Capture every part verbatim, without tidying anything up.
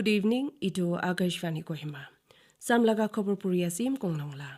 Good evening, itu Akashvani Kohima. Samlaga khobor puri asim konglongla.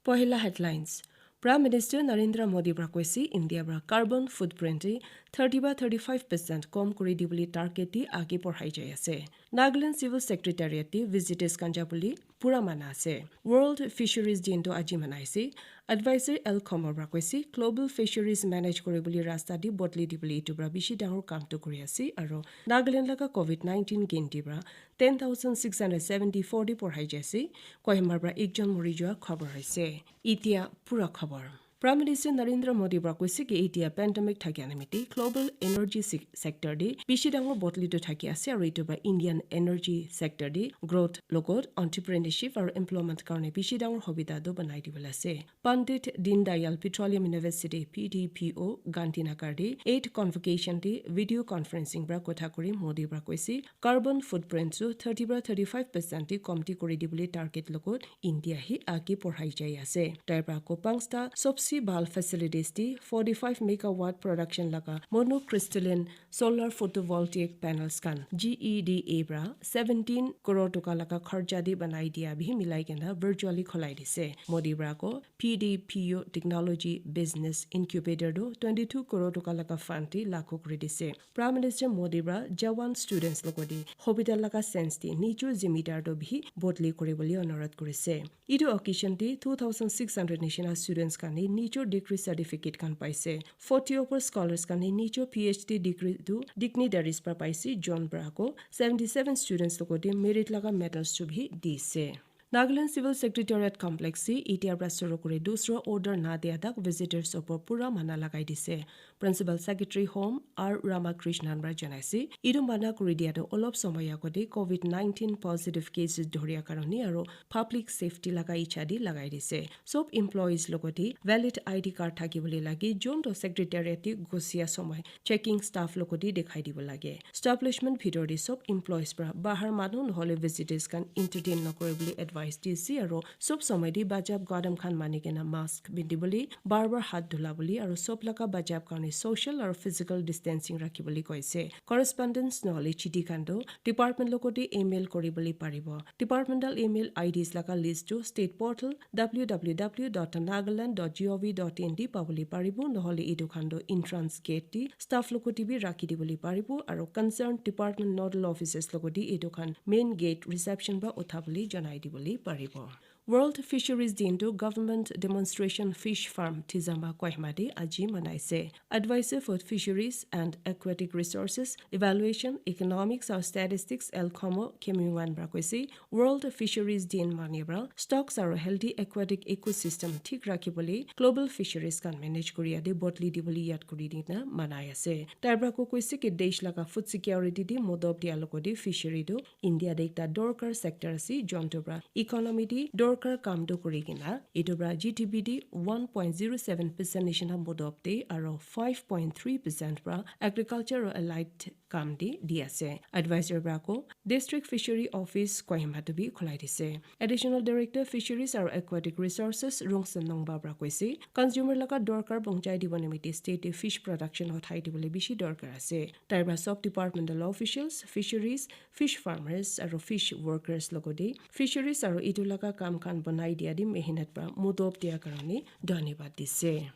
Pohila headlines. Prime Minister Narendra Modi pra koise India pra carbon footprint te thirty ba thirty five percent kom kuri dibole target di age porhai jai ase. Nagaland Civil Secretariat te visitors khan jabole pura mana ase. World Fisheries Din to aji manaise. Advisor L Khomor pra koise global fisheries manage kuribole rasta di bodli dibole itu pra bishi dangor kam to kuri ase aro Nagaland laga covid nineteen ginti pra ten thousand six hundred seventy four di porhai jai ase. Kohima pra ekjon mori jua khobor hoise. Itia pura khobor. Prime Minister Narendra Modi pra koise ki itia pandemic thakia nimite global energy sec- sector de bishi dangor bodli to thaki ase aro itu pra Indian energy sector de growth logot entrepreneurship aro employment karone bishi dangor hobita do banai dibole ase. Pandit Deen Dayal Petroleum University P D P O Gandhinagar de eight convocation de video conferencing pra kotha kuri Modi pra koise carbon footprint to thirty pra thirty five percent de komti kuri dibole target logot India hi age porhai jai ase. Tai pra ko pangsta sobse bhal facilities di forty five megawatt production laga monocrystalline solar photovoltaic panels khan G E D A pra seventeen crore toka laga kharcha di banai dia bi milai kena virtually kholai dise. Modi pra ko P D P O technology business incubator do twenty two crore toka laga fund di lakho kuri dise. Prime Minister Modi pra Jawan students logo di hobita laga sense di nijo zimidar do bi bodli kuri bole onurodh kurise. Itu occasion te two thousand six hundred nishina students khan he nijo degree certificate khan paise. Forty over scholars khan he nijo P H D degree tu dignitaries pra paise. John Brako seventy seven students logo te merit laga medals tu bhi dise. Nagaland Civil Secretariat Complex se itia pra suru kuri dusra order na dia tak visitors opor pura mana lagai dise. Principal Secretary Home R Ramakrishnan pra janaise, itu mana kuri dia tu olop somoy agote covid nineteen positive cases dhoria karone aro public safety laga icha di lagai dise. Sob employees logote valid I D card thaki bole lage, jon to secretariat te gusia somoy checking staff logote dekhai dibo lage. Establishment bhitor te sob employees pra bahar manu nohole visitors khan entertain nokore bole advice dise aro sob somoy te bachab kadam khan mani kena mask pindi bole, bar bar hat dhula bole aro sob laga bachab karone social aro physical distancing rakhi bole koise. Correspondence nohole chiti khan to department logote email kuri bole paribo. Departmental email I Ds laga list to state portal W W W dot nagaland dot gov dot in di pabole paribo, nohole itu khan to entrance gate di staff logote bi rakhi dibole paribo aro concerned department nodal officers logote itu khan main gate reception pra uthabole janai dibole paribo. World Fisheries Din to Government Demonstration Fish Farm Tizama Kohima de aji manaise. Advisor for Fisheries and Aquatic Resources, Evaluation, Economics aro Statistics L Khomo Khemyungwan pra koise, World Fisheries Din mani pra stocks aro healthy aquatic ecosystem thik rakhi bole global fisheries khan manage kuri ade bodli dibole yad kuri dina manai ase. Tai pra ko koise ki desh laga food security di modop dia logote fishery tu India de ekta dorkar sector ase, jonto pra economy de dorkar kam do kuri kena, etu pra G D P de one point zero seven percent nishina modop de aro five point three percent pra agriculture aro allied kam de di ase. Advisor pra ko District Fishery Office Kohima tu bi khulai dise. Additional Director Fisheries aro Aquatic Resources Rongsen Nongba pra koise, consumer laga dorkar bongchai dibo nimite state de fish production hothai dibole bishi dorkar ase. Tai pra sub departmental officials, fisheries, fish farmers aro fish workers logote fisheries aro itu laga kam khan banai dia di mehinat pra mudop dia karone dhanyabad dise.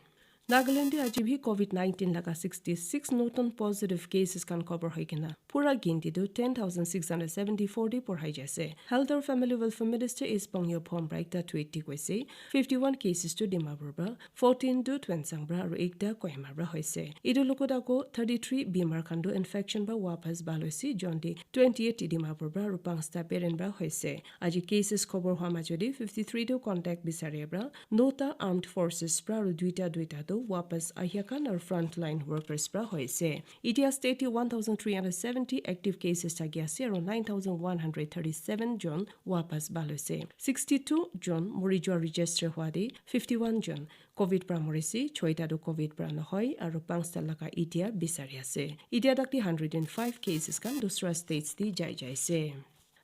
Nagaland de aji bhi covid nineteen laga sixty six notun positive cases khan khobor hoi kena pura ginti tu ten thousand six hundred seventy four de porhai jaise. Health or Family Welfare Minister S Pangyo Phom pra ekta tweet di koise, fifty one cases tu Dimapur pra, fourteen tu Tuensang pra aro ekta Kohima pra hoise. Itu logot ako thirty three bimar khan tu infection pra wapas bhal hoise, jonte twenty eight Dimapur pra aro pangsta Peren pra hoise. Aji cases khobor hua majodi fifty three tu contact bisari pra, nota armed forces pra aro duita duita tu wapas ahia khan aro frontline workers pra hoise. Itia state te one thousand three hundred seventy active cases thaki ase aro nine thousand one hundred thirty seven jon wapas bhal hoise. Sixty two jon mori jua register hua de fifty one jon covid pra morise, choita tu covid pra nohoi aro pangsta laga itia bisari ase. Itia tak de hundred and five cases khan dusra states de jai jai ase.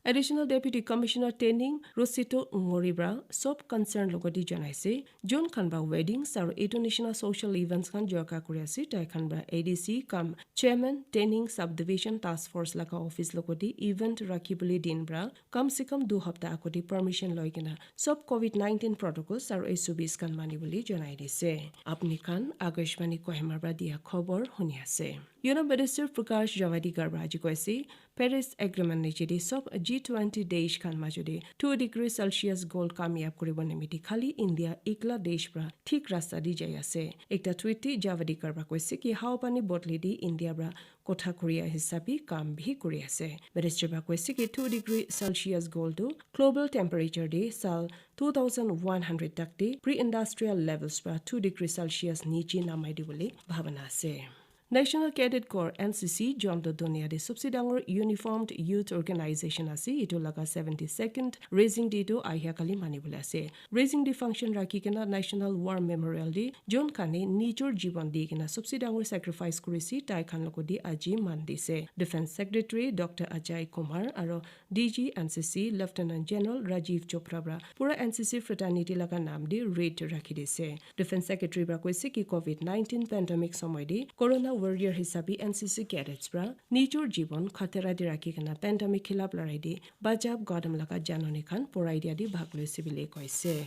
Additional Deputy Commissioner Tening Rosito Ngori pra sob concern logot te janai ase, jun khan pra weddings aru etu nishina social events khan jorka kuri ase, tai khan pra A D C cum Chairman Tening Subdivision Task Force laga office logot te event rakhi bole din pra kam se kam du hapta agote permission loi kena sob covid nineteen protocols aru S O Ps khan mani bole janai dise. Apni khan Akashvani Kohima pra dia khobor huni ase. Union Minister Prakash Javadekar pra aji koise, Paris Agreement niche te sob G twenty desh khan majo te two degree Celsius goal kamyab kuribo nimite khali India ekla desh pra thik rasta te jai ase. Ekta tweet te Javadekar pra koise ki hawa pani bodli te India pra kotha kuria hisabe kam bhi kuri ase. Minister pra koise ki two degree Celsius goal tu global temperature te sal two thousand one hundred tak te pre-industrial levels pra two degree Celsius niche namai dibole bhabana ase. National Cadet Corps, N C C, jonto dunia te sobse dangor uniformed youth organization ase, etu laga seventy-second raising day tu ahia kali mani bole ase. Raising day function rakhi kena National War Memorial te jon khan e nijor jibon di kena sobse dangor sacrifice kuri se, tai khan logot te aji man dise. Defense Secretary Doctor Ajay Kumar aro D G N C C Lieutenant General Rajiv Chopra pra pura N C C fraternity laga nam te raid rakhi dise. Defense Secretary pra koise ki covid nineteen pandemic somoy te Corona warrior hisabe N C C cadets pra nijor jibon khatara te rakhi kena pandemic khilap larai te bachab gadam laga janani khan porai dia te bhag loise bole koise.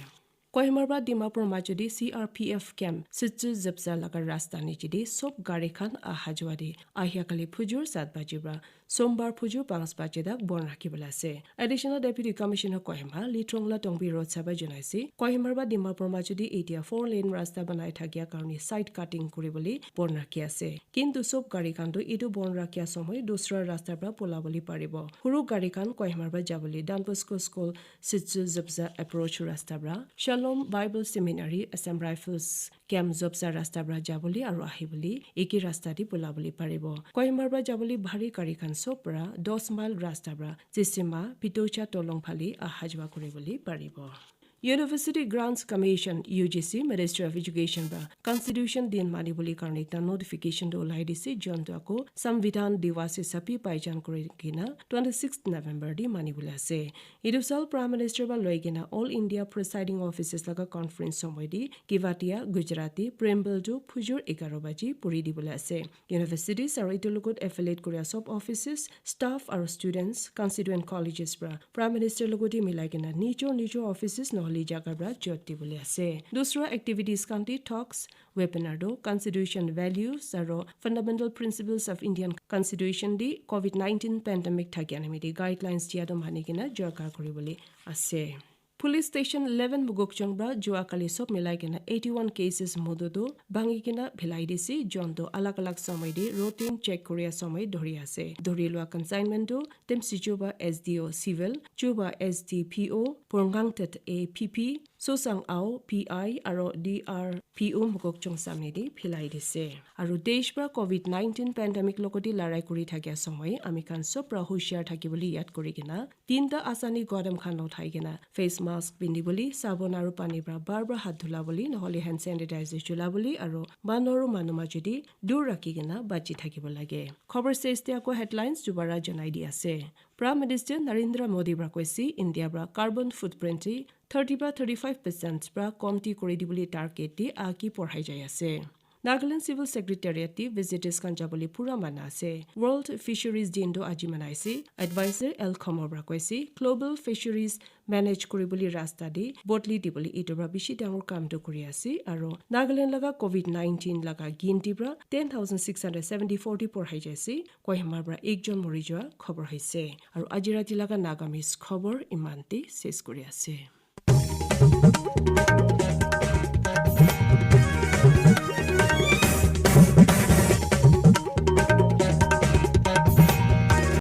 Kohima pra Dimapur majo te C R P F camp Sitsu Zepza laga rasta niche te sob gari khan aha jua te ahia kali phujur sat baji pra Sombar phujur panch baji tak bon rakhi bole ase. Additional Deputy Commissioner Kohima Litrongla Tongbi Road saba janai ase. Kohima pra Dimapur majo te etia four lane rasta banai thakia karne side cutting kuri bole bon rakhi ase. Kintu sob gari khan tu etu bon rakhia somoy dusra rasta pra pola bole paribo. Huru gari khan Kohima pra jabole Don Bosco School Sitsu Zepza approach rasta pra Shalom Bible Seminary Assam Rifles Camp Zopsa rasta pra jabole aru ahibole eki rasta te bulabole paribo. Kohima pra jabole bhari gari khan sob pra dos mile rasta pra Tsisima, Pitocha tolong phale aha jua kuribole paribo. University Grants Commission, U G C, Ministry of Education pra Constitution din mani bole karne ekta notification tu ulai dise, jontu ako Samvidhan Diwas hisabe paijan kuri kena twenty-sixth November te mani bole ase. Etu sal Prime Minister pra loi kena All India Presiding Officers laga conference somoy te Kevadia, Gujarati, Prembal tu phujur egharo baji puri dibole ase. Universities aru etu logot affiliate kuria sob offices, staff aru students, constituent colleges pra Prime Minister logot te milai kena nijor nijor offices nohole jaga pra jot dibole ase. Dusra activities khan te talks, webinar tu Constitution values aru fundamental principles of Indian Constitution te covid nineteen pandemic thakia nimite guidelines dia tu mani kena jorka kuribole ase. Police Station eleven Mokokchung pra jua kali sob milai kena eighty-one cases mudu tu bhangi kena philai dise, jontu alag alag somoy te routine check kuria somoy dhori ase. Dhori lua consignment tu Temsichuba S D O Civil, Chuba S D P O, Porngangtet A P P, Sosang Ao P I aro D R P O Mokokchung samne te philai dise. Aru desh pra covid nineteen pandemic logot te larai kuri thakia somoy ami khan sob pra hushiar thakibole yad kuri kena tinta asani qadam khan uthai kena face mask pindibole, sabon aru pani pra bar bar hath dhulabole, nohole hand sanitizer chulabole aru manu aru manu majo te dur rakhi kena bachi thakibo lage. Khobor ses te ako headlines dubara janai di ase. Prime Minister Narendra Modi pra koise India pra carbon footprint te thirty pra thirty-five percent pra komti kuri dibole target te agi porhai jai ase. Nagaland Civil Secretariat te visitors khan jabole pura mana ase. World Fisheries Din tu aji manaise. Advisor L Khomor pra koise, global fisheries manage kuribole rasta te bodli dibole etu pra bishi dangor kam tu kuri ase. Aru Nagaland laga covid nineteen laga ginti pra ten thousand six hundred seventy-four te porhai jaise. Kohima pra ekjon mori jua khobor hoise. Aru aji rati laga Nagamese khobor iman te ses kuri ase.